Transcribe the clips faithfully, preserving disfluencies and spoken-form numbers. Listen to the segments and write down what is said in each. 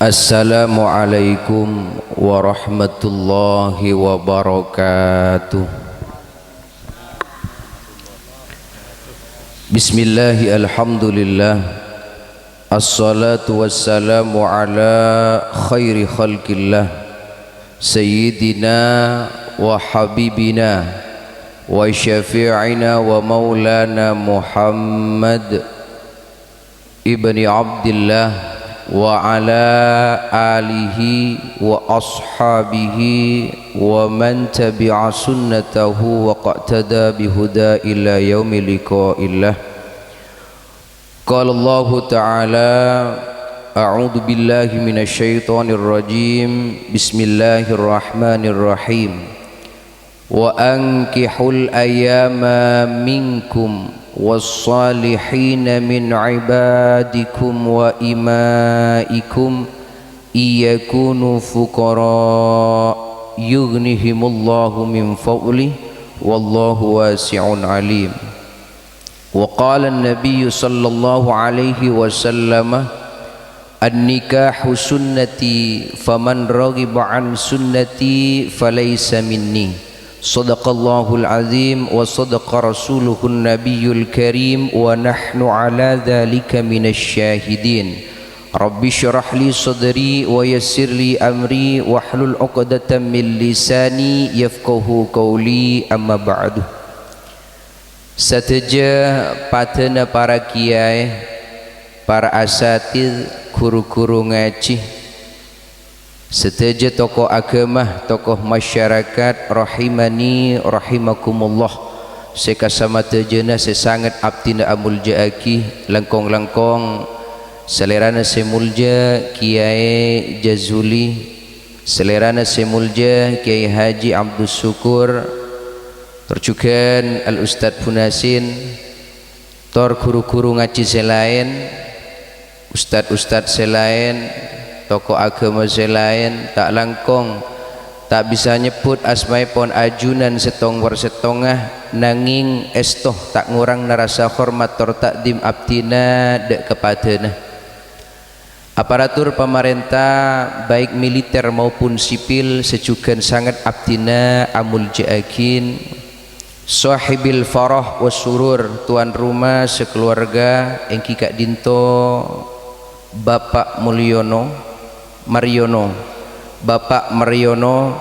Assalamualaikum warahmatullahi wabarakatuh. Bismillah, alhamdulillah. Assalatu wassalamu ala khairi khalqillah, Sayyidina wa habibina wa syafi'ina wa maulana Muhammad ibni Abdillah wa ala alihi wa ashabihi wa man tabi'a sunnatahu wa qaqtada bihuda ila yaumi liqa'illah. Qala Allahu ta'ala, a'udzu billahi minasy syaithanir rajim. Bismillahirrahmanirrahim. Wa ankihul ayama minkum was-salihina min ibadikum wa imaikum iyakunu fuqara yughnihimullahu min fadlih, wallahu wasi'un alim. Wa qala an-nabiyyu sallallahu alaihi wasallam, "An-nikahu sunnati, faman raghiba an sunnati falaysa minni." Shadaqallahul azim wa shadaqa rasuluhun nabiyyul karim wa nahnu ala dzalika minasy syahidin. Rabbi syrah li sadri wa yassir li amri wahlul 'uqdatam min lisani yafqahu qawli, amma ba'du. Sadhâjâ padâna para kiyaè, para asatidz, ghuru-ghuru ngajhi, sadhâjâ tokoh aghâma, tokoh masyarakat, rahimani rahimakumullah, sè kasamadhâjâna sè sanget abdhina amoljâ'aghi, langkong-langkong salèrana sè moljâ Kiyaè Jazuli, salèrana sè moljâ Kiyaè Haji Abdus Syukur, tor jhughân Al Ustadz Bunasin, tor ghuru-ghuru ngajhi sè laèn, ustadz-ustadz sè laèn, tokoh aghâma sè laèn, ta' langkong, ta' bisa nyebbhut asmaèpon ajunan sèttong per sèttonga, nangèng èsto ta' ngorangna rasa hormat tor ta'dhim abdhina dâ' ka padâna. Aparatur pamarènta, baik militer maupun sipil, sè jhughân sanget abdhina amoljâ'aghi. Shahibil farah was surur, tuan rumah sakaluarga, èngghi ka'dinto Bapak Mulyono, Maryono. Bapak Maryono,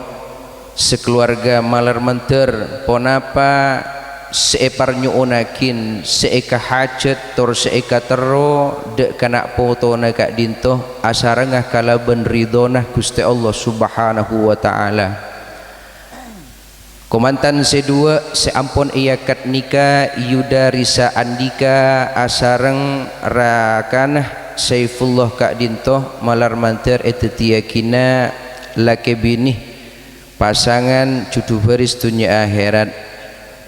sakaluarga malar mandhâr, ponapa sè èparnyo'onnaghi, sè èkahajhât, tor sè èkaterro dâ' kana' potona ka'dinto, asarengnga kalabân ridhona Ghustè Allah Subhanahu wa Ta'ala. Kamantan sè duwâ' sè ampon èakad nika, Yuda Risa Andika asareng rakana Saifullah ka'dinto malar mandhâr èdhâddhiyâghina lakè binè, pasangan jhudhu bhâris dhunnya akhèrat.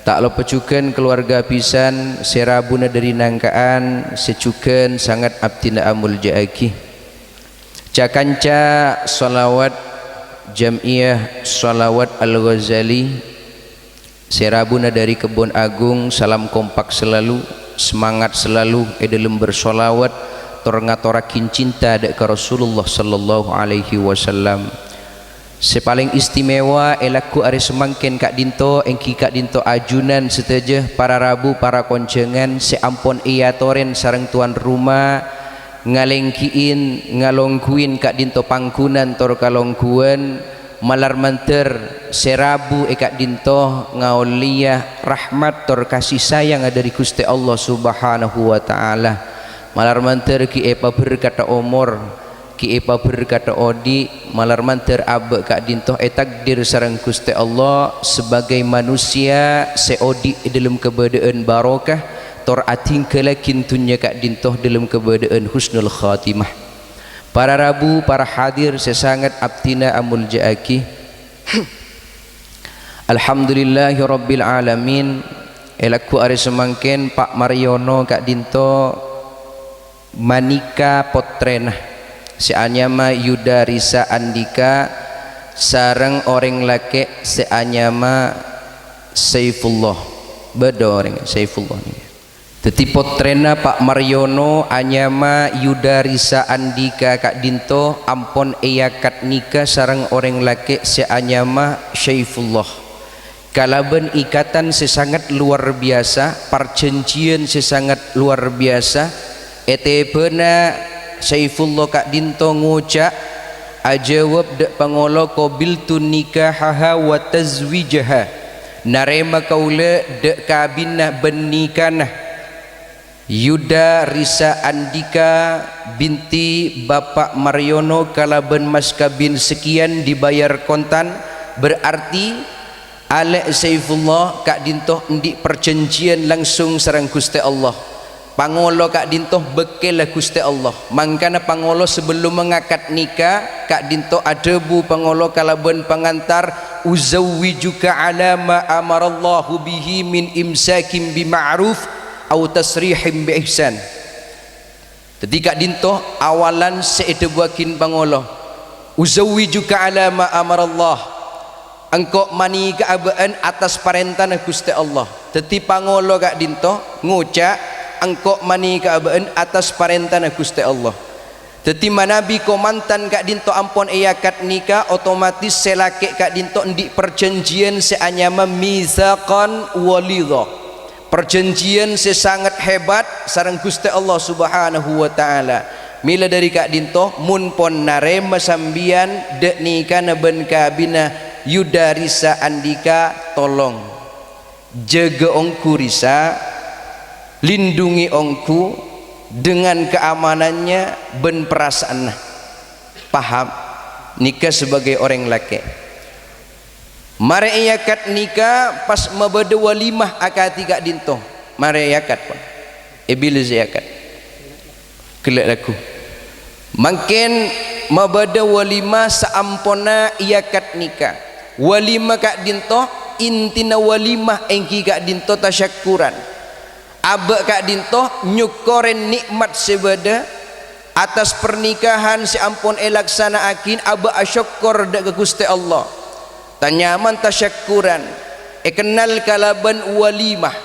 Ta' loppa jhughân kalowarga bhisan sè rabuna dhâri nangka'an sè jhughân sanget abdhina amoljâ'aghi. Ca-kanca shalawat Jam'iyah Shalawat Al-Ghazali sè rabuna dhâri Kebbhun Agung, salam kompak selalu, semangat selalu è dhâlem bershalawat, tor ngatorraghi cinta dâ' ka Rasulullah sallallahu alaihi wasallam. Sè palèng istimewa, è lagghu arè samangkèn ka'dinto, èngghi ka'dinto ajunan sadhâjâ, para rabu, para konjhângan sè ampon èatorè sareng tuan rumah, ngalèngghi'in, ngalongghuwin ka'dinto pangghunanna tor kalongghuwân, malar mandhâr sè rabu è ka'dinto ngaollèya rahmat tor kasih sayang dhâri Ghustè Allah Subhanahu wa Ta'ala. Malar mandhâr ghi' èpaberkata omor, ghi' èpaberkata odi', malar mandhâr abâ' ka'dinto ètakdir sareng Ghustè Allah sebagai manusia sè odi' è dhâlem kabâdâ'ân barokah, tor adhinggâllaghi dhunnya ka'dinto dhâlem kabâdâ'ân husnul khatimah. Para rabu, para hadir sè sanget abdhina amoljâ'aghi. Alhamdulillahirabbil alamin. È lagghu arè samangkèn, Pa' Maryono ka'dinto manika pottrèna sè anyama Yuda Risa Andika sareng orèng lakè' sè anyama Saifullah. Bâdâ orèng Saifullah nèka. Dhâddhi pottrèna Pa' Maryono anyama Yudarisa Andika ka'dhinto ampon èakad nika sareng orèng lakè' sè anyama Syaifullah. Kalabân ikatan sè sanget lowar biyasa, parjhânjhiyân sè sanget lowar biyasa, ètèbâna Syaifullah ka'dhinto ngoca', ajâwâb dâ' pangolo, "Qabiltu nikahaha wa tazwijaha." Narèma kaulâ dâ' kabinna bân nikana Yuda Risa Andika binti Bapa' Maryono kalabân mas kabin sekian dibayar kontan, berarti Alè' Saifullah ka'dhinto andi' parjhânjhiyân langsung sareng Ghustè Allah. Pangolo ka'dhinto bâkkèlla Ghustè Allah. Mangkana pangolo sabellunna ngakad nika, ka'dhinto adhâbu pangolo kalabân pangantar, "Uzawwijuka ala ma amarallahu bihi min imsakin bima'ruf au tasrihim bi ihsan." Dhâddhi ka'dhinto awalan sè èdhâbuwâghin pangolo, "Uzawwijuka ala ma amarallah." Engko' manika'a bâ'ân attas parèntana Ghustè Allah. Dhâddhi pangolo ka'dhinto ngoca', "Engko' manika'a bâ'ân attas parèntana Ghustè Allah." Dhâddhi manabi kamantan ka'dhinto ampon èakad nika, otomatis sè lakè' ka'dhinto andi' parjhânjhiyân sè anyama mitsaqan ghalidha. Parjhânjhiyân sè sanget hebat sareng Ghustè Allah Subhanahu wa Ta'ala. Mèla dhâri ka'dhinto, mon pon narèma sampèyan dâ' nikana bân kabinna Yudarisa Andika, tolong jâgâ ongghu Risa, lindungi ongghu dengan keamanannya bân perasaanna. Paham? Nika sebagai orèng lakè'. Marè èakad nika pas mabâdâ walimah akadhi ka'dhinto. Marè èakad, pon. Èbilâ sè èakad. Ghellâ' lagghu. Mangkèn mabâdâ walimah saamponna èakad nika. Walimah ka'dhinto, intina walimah èngghi ka'dhinto tasyakkuran. Abâ' ka'dhinto nyokkorè nè'mat sè bâdâ attas parnikahan sè ampon èlaksana'aghi, abâ' asokkor dâ' ka Ghustè Allah. Tanyaman tasyakkuran, èkennal kalabân walimah.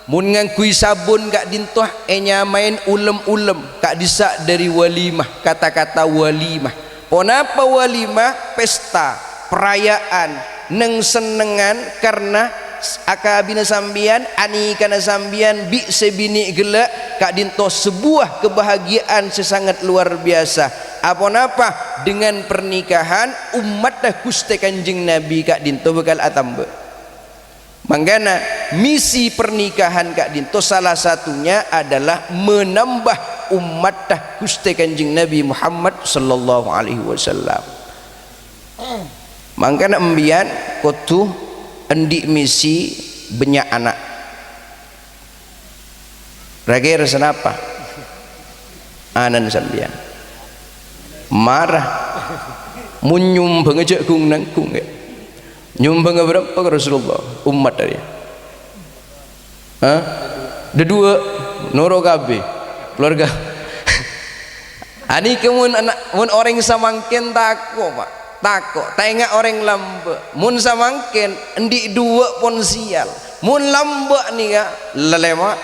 Mon ngangghuy sabun ka'dhinto ènyamaè ulem-ulem, ka'dhissa' dhâri walimah, kata-kata walimah. Ponapa walimah? Pesta, perayaan, neng-sennengngan karna s-, akabina sampèyan, anikana sampèyan bi' sè binè' ghellâ', ka'dhinto sebuah kebahagiaan sè sanget luar biasa. Aponapa? Dengan pernikahan, ummatta Ghustè Kanjeng Nabi ka'dhinto bhâkal atamba. Mangkana, misi pernikahan ka'dhinto salah satunya adalah menambah ummatta Ghustè Kanjeng Nabi Muhammad sallallahu alaihi wasallam. Mangkana, empèyan kodhu andi' misi bânnya' ana'. Ra-kèra sanapa? Ana'na sampèyan. Mara. Mon nyombhângnga jhâ' ghung-nangghung, ya. Nyombhângnga bârâmpa ka Rasulullah? Ummat arèya. Hah? Dhâduwâ'. Noro' kabbhi. Keluarga. Anèka mon ana', mon orèng samangkèn tako', Pak. Tako'. Ta' enga' orèng lambâ'. Mon samangkèn, andi' dhuwâ' pon siyal. Mon lambâ' nèka, lalèma',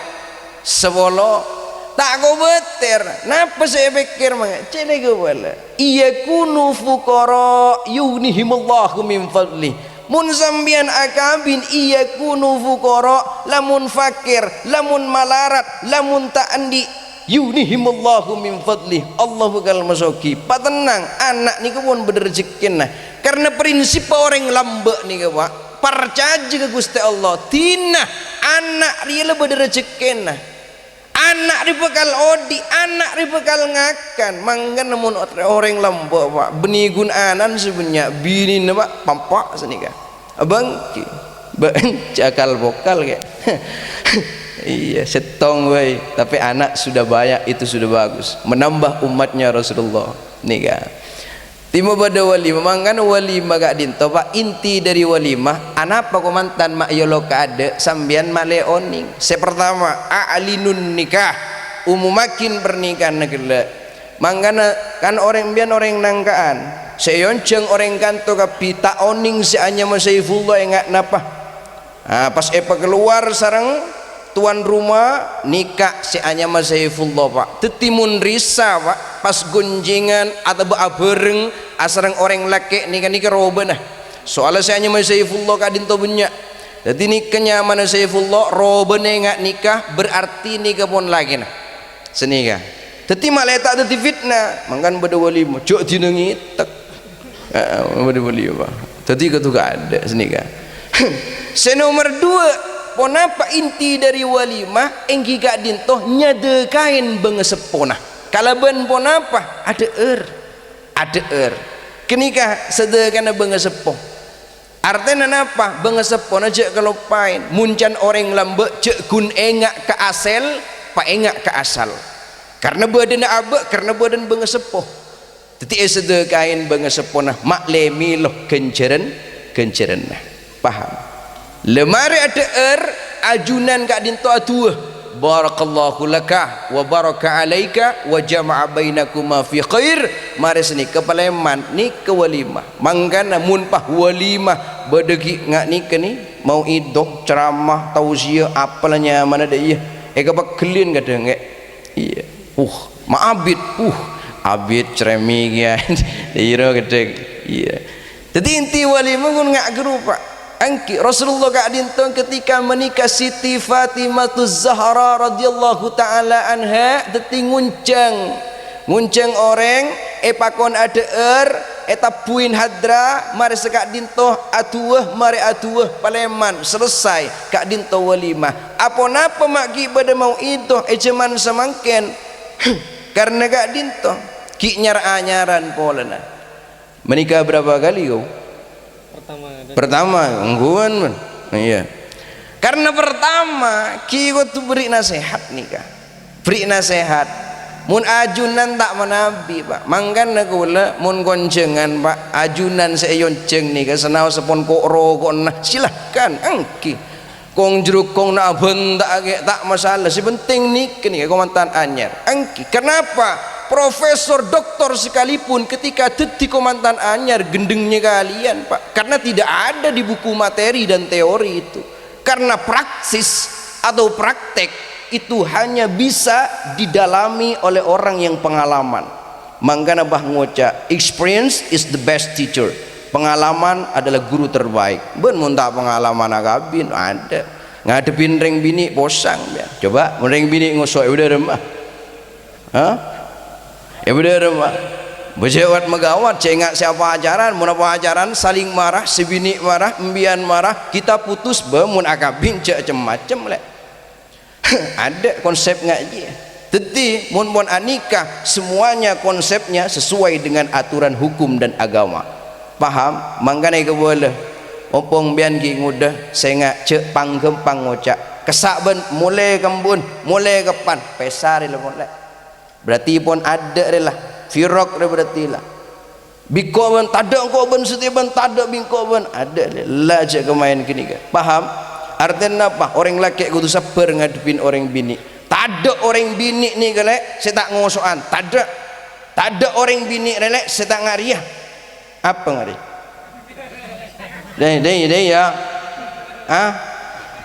sapolo. Ta' kobâtèr. Napa sè èpèkkèr mangkèn? Cè' nèka bâlâ. "Iyakunu fuqara yughnihimullahu min fadlih." Mon sampèyan akabin, "Iyakunu fuqara," lamon fakir, lamon malarat, lamon ta' andi', "yughnihimullahu min fadlih." Allah bhâkal masogi. Patennang, ana' nèka pon bâdâ rejekkèna. Karna prinsippâ orèng lambâ' nèka, Pak, parcajâ ka Ghustè Allah. Dina ana' rèya la bâdâ rejekkèna. Ana' rè bhâkal odi', ana' rè bhâkal ngakan. Mangkana mon orè-, orèng lambâ', Pak, bânnè ghun ana'na sè bânnya', binèna, Pak, pampa' sanèka. Abângkè. Bâ-, cakal pokal, kè. Iyâ, sèttong bhâi. Tapè ana' sudah banyak, itu sudah bagus. Menambah umatnya Rasulullah. Nèka. Timo bâdâ walimah, mangkana walimah ka'dinto, Pak. Inti dhâri walimah, anapa kamantan ma' èolok kaadâ', sampèyan malè onèng. Sè partama, a'linun nikah, umumaghin parnikahanna ghellâ'. Mangkana, kan orèng, sampèyan orèng nangka'an, sè èonjhâng orèng kanto kabbhi, ta' onèng sè anyama Saifullah enga' napa. Ah, pas èpakalowar sareng Tuan roma nèka sè anyama Saifullah, Pak. Dhâddhi mon rèsa, Pak, pas ghonjhângan atabâ' abhâreng asareng orèng lakè' nèka, nèka robâna. Soalla sè anyama Saifullah ka'dinto bânnya'. Dhâddhi nèka nyamana Saifullah, robâna nga' nèka, berarti nèka pon lakèna. Sanèka. Dhâddhi ma' lè ta' dhâddhi fitnah, mangkana bâdâ walimah, jhâ' dina ngètèk. Heeh, bâdâ walimah. Dhâddhi kodhu kaadâ' sanèka. Sè nomer duwâ', ponapa inti dhâri walimah? Èngghi ka'dinto nyadâkaè bângaseppona. Kalabân ponapa? Adhâ'âr. Adhâ'âr. Ghânèka sadâkana bângaseppo. Artèna napa? Bângaseppona jhâ' kaloppaè. Mon can orèng lambâ' jhâ' ghun enga' ka asèl, paenga' ka asal. Karna bâdâna abâ', karna bâdâna bângaseppo. Dhâddhi èsadâkaè bângaseppona, ma' lè mèlo ghânjhârân-, ghânjhârânna. Paham? La marè adhâ'âr, ajunan ka'dinto adu'a. Barakallahu laka wa baraka alaika wa jama'a bainakuma fi khair. Marè sanèka palèman, nèka walimah. Mangkana mon pas walimah, bâdâ ghi' nga' nèka nè, mau'idhah, ceramah, tausiah, apa la nyamana dâ' iyâ. Èkapagghellin kadhâng, ghi'. Iyâ. Uh, ma' abit. Uh, abit ceremi kèya. Iyâ, kadhâng. Iyâ. Dhâddhi inti walimah ghun nga' ghâruwa, Pak. Èngghi, Rasulullah ka'dinto ketika menikah Siti Fatimatuz Zahra radhiyallahu ta'ala anha dhâddhi ngonjhâng. Ngonjhâng orèng, èpakon adhâ'âr, ètabbhuin hadra, marè saka'dinto adu'a, marè adu'a palèman, selesai, ka'dinto walimah. Aponapa ma' ghi' bâdâ mau'idhah è jhâman samangkèn? Karna ka'dinto ghi' nyar-anyaran polana. Menikah berapa kali kau? Pertama. Pertama, ongghuwân, mon. Iyâ. Karna pertama, ghi' kodhu bherri' nasèhat nèka. Bherri' nasèhat. Mon ajunan ta' manabi, Pak. Mangkana kaulâ, mon konjhângan, Pak, ajunan sè èyonjhâng nèka sanaossa pon ko'-roko'na, silahkan, èngghi. Kong-jhurukong na' abhânta' ghi' ta' masalah. Sè penting nèka, nèka kamantan anyar. Èngghi. Kenapa? Profesor, doktor sekalipun ketika dhâddhi kamantan anyar ghendhengnya kalian, Pak. Karena tidak ada di buku materi dan teori itu. Karena praksis atau praktek itu hanya bisa didalami oleh orang yang pengalaman. Mangkana bâh ngoca', "Experience is the best teacher." Pengalaman adalah guru terbaik. Bân mon ta' pengalaman akabin, adâ'. Ngadhebbhi rèng binè' posang, ya. Coba, mon rèng binè' ngoso', è bâdâ rem, ah. Hah? È bâdâ rem, ah. Bâjâwât magawat, jhâ' enga' sè apacaran, mon apacaran, saling marah, sè binè' marah, embiyan marah, kita putus, bâ, mon akabin, jhâ' cem-macem, lè'. Adâ' konsep ngajhi. Dhâddhi, mon pon anikah, semuanya konsepnya sesuai dengan aturan hukum dan agama. Paham? Mangkana èkabâlâ. Ompong biyân ghi' ngodâ, sènga' jhâ' pang-ghâmpang ngoca'. Kassa' bân, molè kambun, molè keppan. Pèsa rè la molè. Berarti pon adâ' rè la. Firaq rè berarti la. Bingko' bân, tadâ' engko' bân satèya bân, tadâ' bingko' bân. Adâ' lè, la jhâ' kamaèn ghânèka. Paham? Artèna napa? Orèng lakè' kodhu sabbhâr ngadhebbhi orèng binè'. Tadâ' orèng binè' nèka lè' sè ta' ngoso'an. Tadâ'. Tadâ' orèng binè' rè lè' sè ta' ngarèya. Apa ngarèya? Dâi, dâi, dâi, ya. Hah?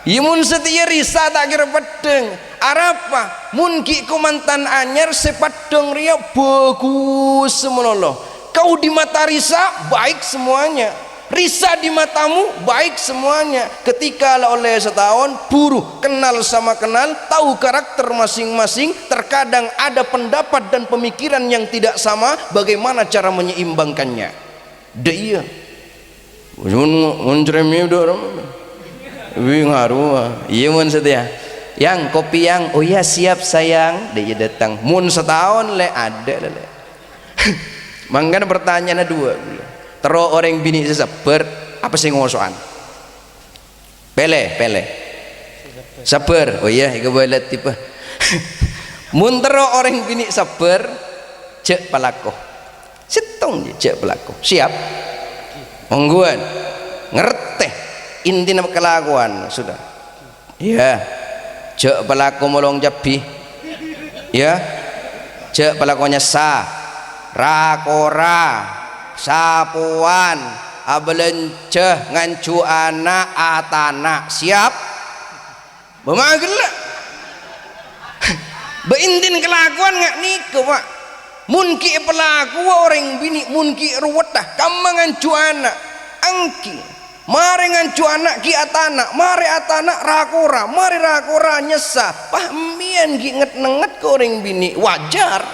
Iyâ, mon satèya rèsa ta' kèra peddhâng. Arapa? Mon ghi' kamantan anyar sè peddhâng rèya bhâghus malolo. Kau di mata rèsa, baik semuanya. Rèsa di matamu, baik semuanya. Ketika la ollè sataon, buru kenal sama kenal, tahu karakter masing-masing, terkadang ada pendapat dan pemikiran yang tidak sama, bagaimana cara menyeimbangkannya? Dâ' iyâ. Mon, mon ceremi dâ' rem. Wi ngaruwa. Iyâ, mon satèya. "Yang, kopi, Yang." "Oh iya, siap, Sayang." Dâ' iyâ dâteng. Mon sataon, lè', adâ' la, lè'. Mangkana pertanyaanna duwâ'. Terro orèng binè' sè sabbhâr, apa sè ngoso'an? Pèlè, pèlè. Sabbhâr. Oh iyâ, èkabâlâ tipa. Mon terro orèng binè' sabbhâr, jhâ' palako. Sèttong jhâ' palako. Siap? Ongghuwân. Ngartè. Intina kalakowan, sudah. Iyâ. Jhâ' palako molong cabbhi. Iyâ. Jhâ' palako nyassa. Ra-kora. Sapowan. Abâlânjhâ, nganjhu ana', atana'. Siap? Bâ' ma' ghellâ'. Bâ' intin kalakowan nga' nèka, Pa'. Mon ghi' èpalakowa orèng binè', mon ghi' rowetta, kamma nganjhu ana'. Èngghi, marè nganjhu ana' ghi' atana', marè atana' ra-kora, marè ra-kora nyassa. Pa', empèyan ghi' nget-nengnget ka orèng binè', wajar.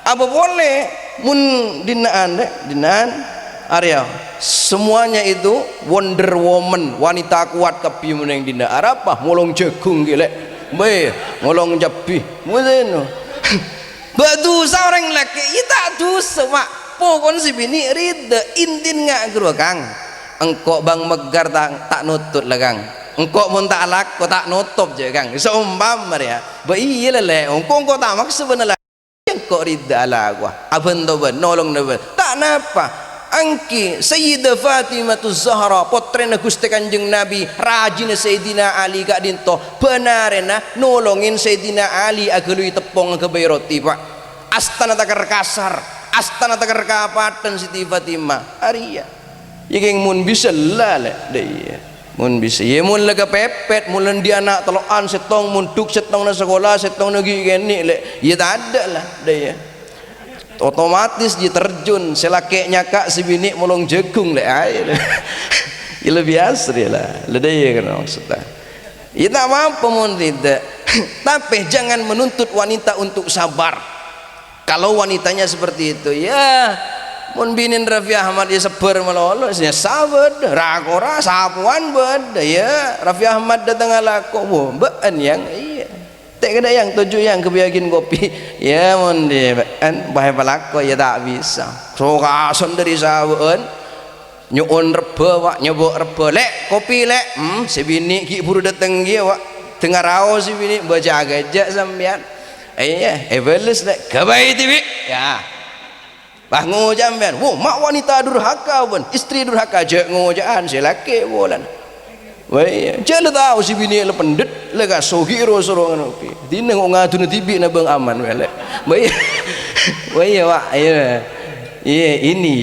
Apa polè mon dina'an, Lè'? Dina'an arèya. Semuanya itu Wonder Woman, wanita kuat kabbhi mon neng dinna'. Arapa? Molong jhâghung ghi', Lè'. Bâ, molong cabbhi. Mosèno. Bâ' dhusa orèng lakè', iyâ ta' dhusa, Pa'. Pokon sè binè' ridha, intin nga' ghâruwa, Kang. Engko' bâng megghâr ta', ta' notop la, Kang. Engko' mon ta' alako, ta' notop jâ, Kang. Saompama rèya. Bâ' iyâ la, Lè'. Engko', engko' ta' maksa bâ'na la. Engko' ridha alakowa, abhânto bâ'na, nolongana bâ'na. Ta' napa. Èngghi Sayyidah Fatimatu Zahra, pottrèna Ghustè Kanjeng Nabi, rajina Sayyidina Ali ka'dinto, bân arèna nolongè Sayyidina Ali aghâlui teppong aghâbây roti, Pa'. Astana takèr kasar, astana takèr kapathen Siti Fatimah. Arèya. Yâ kèng mon bisa la, Lè', dâ' iyâ. Mon bisa, yâ mon la kapèpèt, mon la andi' ana' tello'an, sèttong mondhuk, sèttongnga sakola, sèttongnga ghi' kènè', Lè'. Yâ tadâ' la, dâ' iyâ. Otomatis jiyâ terjun, sè lakè' nyaka', sè binè' molong jhâghung, Lè'. Ayo, Lè'. Yâ la biyasa rèya la. La dâ' iyâ kan maksodda. Yâ ta' apa-apa mon tadâ'. Tapè jangan menuntut wanita untuk sabar. Kalau wanitanya seperti itu, yâ, mon binèna Raffi Ahmad, yâ, sebbhâr malolo, nyassa bâdâ, ra-kora, sapowan bâdâ, yâ, Raffi Ahmad dâteng alako, wo, bâ'ân, Yang, iyâ. Tè' kadâ', Yang, toju', Yang, ghâbâyyâghin kopi. Yâ, mon dibâ'ân, bâ' èpalako, yâ, ta' bisa. Sokason dâri sabâ'ân, nyo'on rebbhâ, Wa', nyoba' rebbhâ. "Lè', kopi, Lè'." "Hmm, sè binè' ghi' buru dâteng kèya, Wa'." Dengngaraos sè binè', "Bâ' jâgâ jâ' sampèyan." Iyâ, èbâles, Lè', "Ghâbây dhibi'." Yâ. Pas ngoca' sampèyan, "Wo, ma' wanita durhaka, bân istri durhaka, jâ' ngoca'an sè lakè' polana." Wah, iyâ, jâ' la tao sè binè' la pendhet, la kaso ghi' ro-soro ngono pi. Dinna ngo ngaduna dhibi' na bâng aman, wèlè. Wah, iyâ. Wah, iyâ, Wa', iyâ. Iyâ, ini.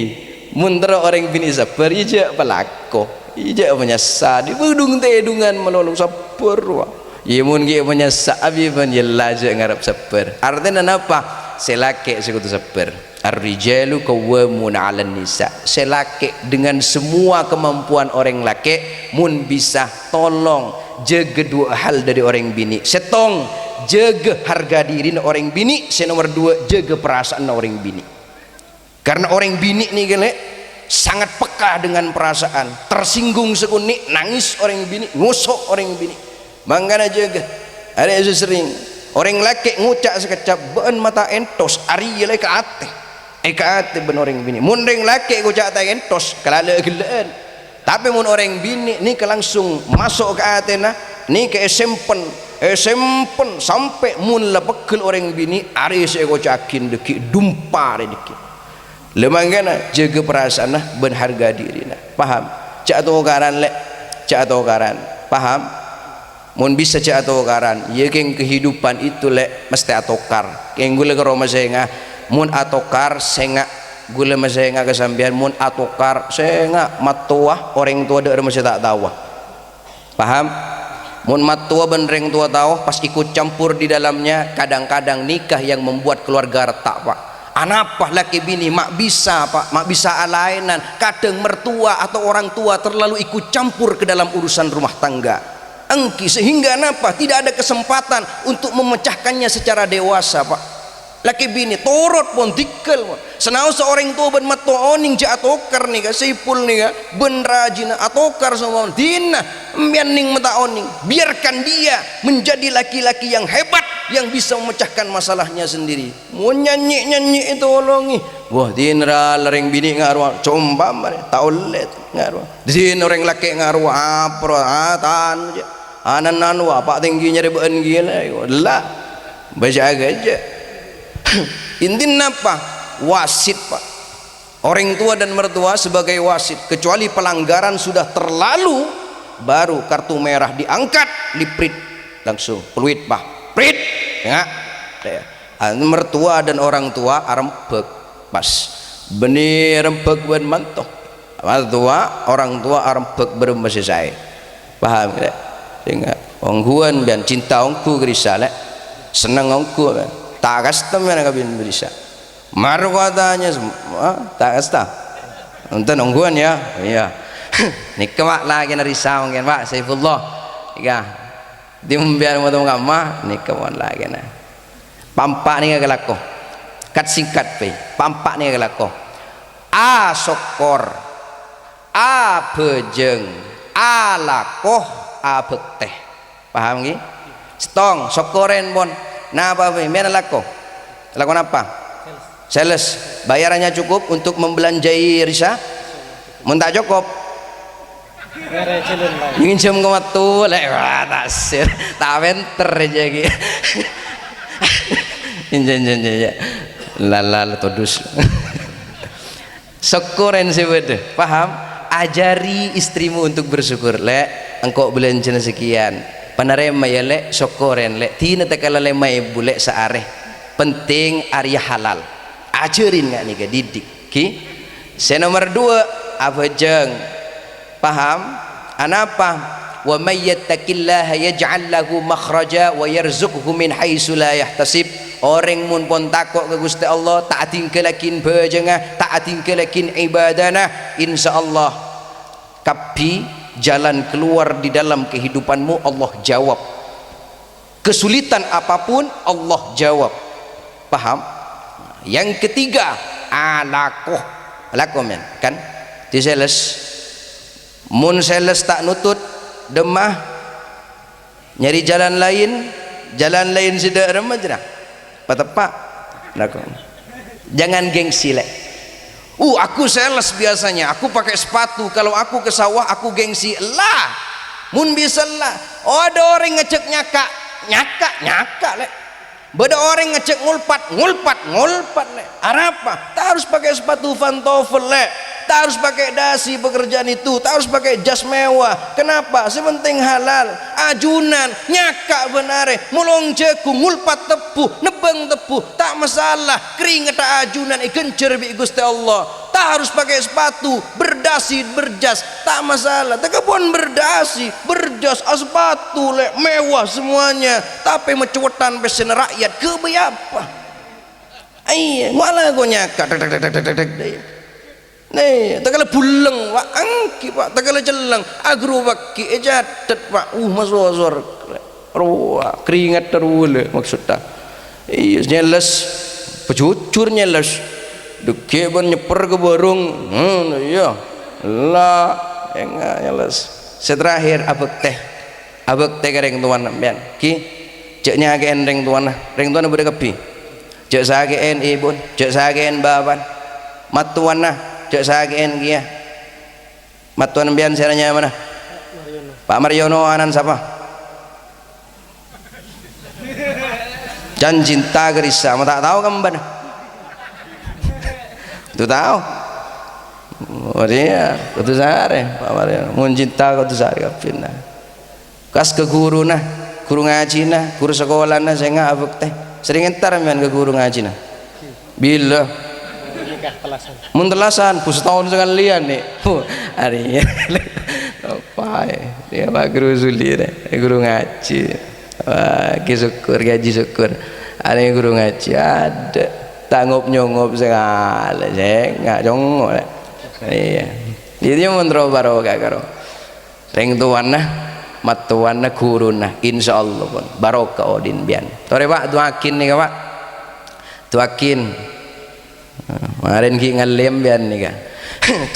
Mon terro orèng binè' sabbhâr, iyâ jâ' palako. Iyâ jâ' manyassa. Dibudung tèdungan malolo sabbhâr, Wa'. Iyâ, mon ghi' manyassa, abi bân yella jâ' ngarep sabbhâr. Artèna napa? Sè lakè' sè kodhu sabbhâr. "Ar-rijalu qawwamuna 'alan nisa." Sè lakè' dengan semua kemampuan orèng lakè', mon bisa tolong jâgâ dua hal dâri orèng binè'. Sèttong, jâgâ harga dirina orèng binè'. Sè nomer dua, jâgâ perasaanna orèng binè'. Karena orèng binè' nèka, Lè', sangat peka dengan perasaan. Tersinggung sakonè', nangis orèng binè', ngoso' orèng binè'. Mangkana jâgâ. Arè' sè serrèng. Orèng lakè' ngoca' sakeccap, "Bâ'ân ma' ta' èntos," arèya la èkaatè. Èkaatè bân orèng binè'. Mon orèng lakè' ngoca' ta' èntos, kalala ghellâ'ân. Tapè mon orèng binè' nèka langsung maso' ka atèna, nèka èsempen, èsempen sampè' mon la pegghel orèng binè', arè sè èkoca'aghi dâggi' dumpa rè dâggi'. La mangkana jâgâ perasaanna bân harga dirina. Paham? Jâ' atokaran, Lè'. Jâ' atokaran. Paham? Mon bisa jâ' atokaran. Iyâ, kèng kehidupan itu, Lè', mestè atokar. Kèng ghulâ karo masènga. Mon atokar, sènga'. Ghulâ masènga ka sampèyan. Mon atokar, sènga'. Mattowa, orèng towa dâ' remma sè ta' taowa. Paham? Mon mattowa bân rèng towa tao, pas ikut campur di dalamnya, kadang-kadang nikah yang membuat keluarga retak, Pak. Anapa lakè binè ma' bisa, Pak, ma' bisa alaènan, kadang mertua atau orang tua terlalu ikut campur ke dalam urusan rumah tangga. Èngghi, sehingga napa? Tidak ada kesempatan untuk memecahkannya secara dewasa, Pak. Lakè binè torot pon, dikkel pon. Sanaossa orèng towa bân mattowa onèng jâ' atokar nèka, Saipul nèka, bân rajina atokar sampèyan. Dinna, empèyan nèng ma' ta' onèng. Biarkan dia menjadi laki-laki yang hebat, yang bisa memecahkan masalahnya sendiri. Mon nyanyè-nyanyè ètolongè. Wah, dinna ra orèng binè' nga' rowa, compa marè, ta' ollè nga' rowa. Dinna orèng lakè' nga' rowa, apro, atan jâ'. Anan-anan wa, apa' tèngghi nyarè bâ'ân ghi la, la. Bâjâ-bâjâ. Intina napa? Wasit, Pak. Orang tua dan mertua sebagai wasit, kecuali pelanggaran sudah terlalu, baru kartu merah diangkat, liprit. Langsung, peluit, Pak. Prit! Ya. Ya. Ah, mertua dan orang tua arembhâk. Pas. Bânnè arembhâk bân manto. Mertua, orang tua arembhâk bârâmma sè saè. Paham, Lè'? Sehingga ongghuwân bân cinta ongghu ka'dissa, Lè'. Senneng ongghu, kan? Ta' kasta mèna kabin bârisa. Maro kotanya sem-, ah, ta' kasta. Enten ongghuwân, ya? Iyâ. Nèka, Pak, lakèna risa mangkèn, Pak, Saifullah. Iyâ. Dimbiyân moto kamma, nèka mon lakèna. Pampa' nèka kalako. Kat-singkat, Pak. Pampa' nèka kalako. A, sokkor. Abhâjâng. Alako. Abhâktè. Paham, ghi? Sèttong, sokkorèn, pon. Napa, Pak? Mèna lako. Lako napa? Sales. Bayarannya cukup untuk membelanjai risa? Mon ta' cokop, nginjhâm ka mattowa, lè'. Wah, ta' sir. Ta' pènter jâ, ghi. Jâ, jâ, jâ, jâ. Lala, todus. Sokkorèn sè bâdâ, paham? Ajari istrimu untuk bersyukur. "Lè', engko' bâlânjhâna sakèyan. Panarèma, yâ, Lè', sokkorèn, Lè'. Dina ta' kala lèma èbu, Lè', saarè. Penting arèya halal." Ajhârin nga' nèka, didik, ghi. Sè nomer duwâ', abhâjâng. Paham? Anapa? "Wa may yattaqillaha yaj'al lahu makhraja wa yarzuqhu min haitsu la yahtasib." Orèng mon pon tako' ka Ghustè Allah, ta' adhingghâllaghi bhâjângnga, ta' adhingghâllaghi ibadana, insyaallah kabbhi jalan keluar di dalam kehidupanmu Allah jawab. Kesulitan apapun, Allah jawab. Paham? Yang ketiga, alako. Alako, men, kan? Di sales. Mon sales ta' nutut, dâmma, nyari jalan lain, jalan lain sè dâ' remma jârèya. Pateppa'. Alako. Jangan gengsi, Lè'. "Uh, aku sales biasanya, aku pakai sepatu, kalau aku ke sawah aku gengsi." Ella. Mon bisa ella. Oh, bâdâ orèng ngajhâk nyaka', nyaka', nyaka', Lè'. Bâdâ orèng ngajhâk ngolpat, ngolpat, ngolpat, Lè'. Arapa? Ta' harus pakai sepatu pantofel, Lè'. Ta' harus pakai dasi pekerjaan itu, ta' harus pakai jas mewah. Kenapa? Sè penting halal. Ajunan, nyaka' bân arè, molong jhâghung, ngolpat tebbhu, nebbhâng tebbhu, ta' masalah. Karèngèdhâ ajunan èghânjhâr bi' Ghustè Allah. Ta' harus pakai sepatu, berdasi, berjas, ta' masalah. Tèka pon berdasi, berjas, a, sepatu, Lè', mewah semuanya. Tapè macowèdhân pèssèna rakyat, ghâbây apa? Iyâ, ngola konyaka, dek, dek, dek. Nè, ta' kala buleng, Pak, ènggi, Pak, ta' kala celleng, aghâruwâghi, ècadhât, Pak, uh, masosor. Rowa, karèngèdhâ rowa, Lè', maksudda. Iyâ, nyèles, pajhujhur nyèles. Dhegghi' bân nyèpper ka bârung, hmm, iyâ. La, enga' nyèles. Sè terakhir, abhâktè. Abhâktè ka rèng towana sampèyan, ghi. Jhâ' nyakè'è rèng towana. Rèng towana bâdâ kabbhi. Jhâ' sakè'è èbhuna, jhâ' sakè'è bapa'na. Mattowana, jhâ' sakè'è kèya. Mattowana sampèyan sè aranya mara? Pak Maryono, ana'na sapa? Can cinta ka rissa, ma' ta' tao ka embhâna. Tu tao. Oh, iyâ, kodhu sarè, Pak Maryono. Mon cinta kodhu sarè kabbhina. Kas ka ghuruna, ghuru ngajhina, ghuru sakolana sè nga' abhâktè. Serrèng entar sampèyan ka ghuru ngajhina? Bilâ? Mon tellasan, bu, sataon sakalèyan, nè. Bu, arèya. Apa, è? Iyâ, Pak Guru Suli, nè. Guru ngajhi. Wah, ghi sokor, ngajhi sokor. Arèya guru ngajhi, adâ'. Ta' ngop-nyongop sakalè, sè nga' congo', nè. Iyâ. Dhâddhi mon terro barokah karo rèng towana, mattowana, ghuruna, insyaallah pon barokah odi' sampèyan. Torè, Pak, du'aaghin nèka, Pak. Du'aaghin. Marèn ghi' ngallè sampèyan nèka.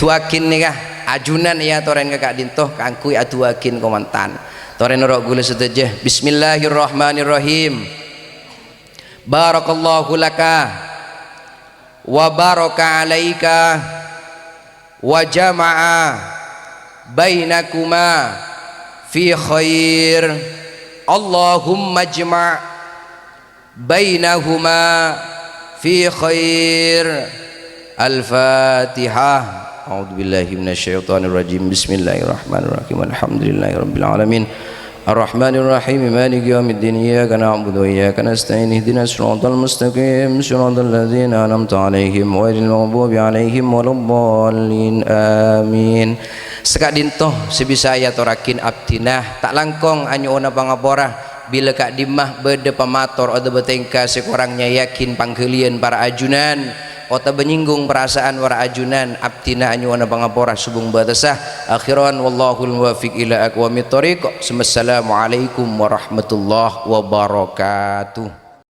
Du'aaghin nèka, ajunan èyatorè ka ka'dinto kaangghuy adu'aaghin kamantan. Torè noro' ghulâ sadhâjâ. Bismillahirrahmanirrahim. Barakallahu laka wa baraka alaika wa jama'a bainakuma fi khair. Allahumma jma' bainahuma fi khair. Al-Fatihah. A'udzubillahi minasyaitonirrajim. Bismillahirrahmanirrahim. Alhamdulillahirabbil alamin. Arrahmanirrahim. Maliki yaumiddin. Iyyaka na'budu wa iyyaka nasta'in. Ihdinas siratal mustaqim. Siratal ladzina an'amta 'alaihim ghairil maghdubi 'alaihim waladdallin. Amin. Saka'dinto sè bisa èyatorraghi abdhina, ta' langkong anyo'ona pangapora. Bilâ ka'dimma bâdâ pamator otabâ tèngka sè korang nyaèyakin pangghâliyân para ajunan otabâ nyèngghung parasaan para ajunan, abdhina anyo'ona pangapora sobung bâtessa. Akhiran, wallahul muwaffiq ila aqwamit thoriq. Assalamualaikum warahmatullahi wabarakatuh.